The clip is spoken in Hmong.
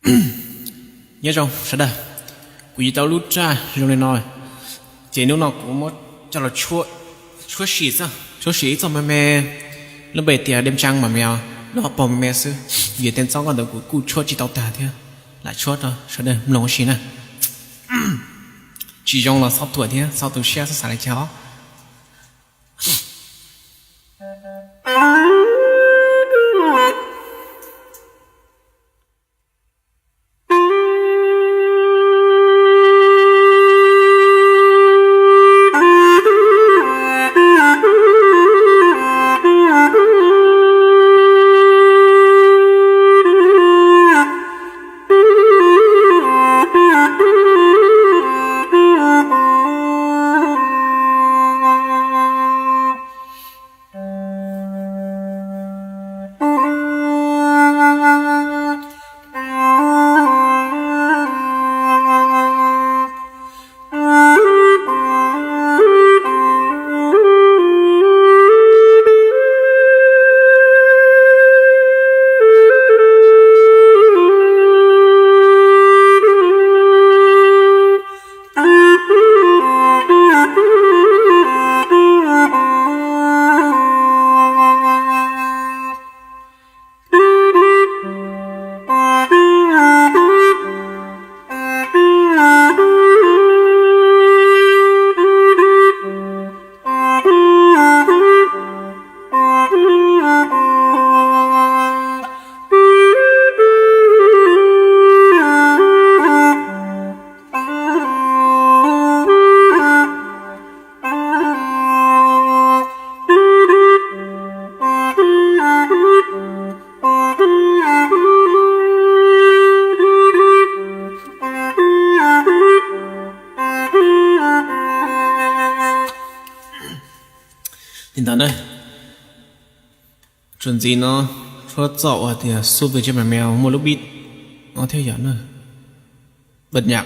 Nyob zoo sawv daws, kuv yuav tau lub raj zoo li no, ces hnub no kuv muab coj los tshuab sim, tshuab sim ib txoj me me, lub npe tias Đêm Trăng Mỏng Mèo, lub hauv paus me me xwb. Vim tej txoj nkauj ntawd kuv kuj tshuab tsis tau tag thiab, lam tshuab rau sawv daws mloog ua si na. Tsis zoo los txhob thuam thiab txhob tu siab txhob xav li cas os. Li ntawd na, txuas ntxiv no, tshuab txoj uas tias Xub Vwm Tsev Mem Meos muaj lub beat no thiab yom na, bật nhạc.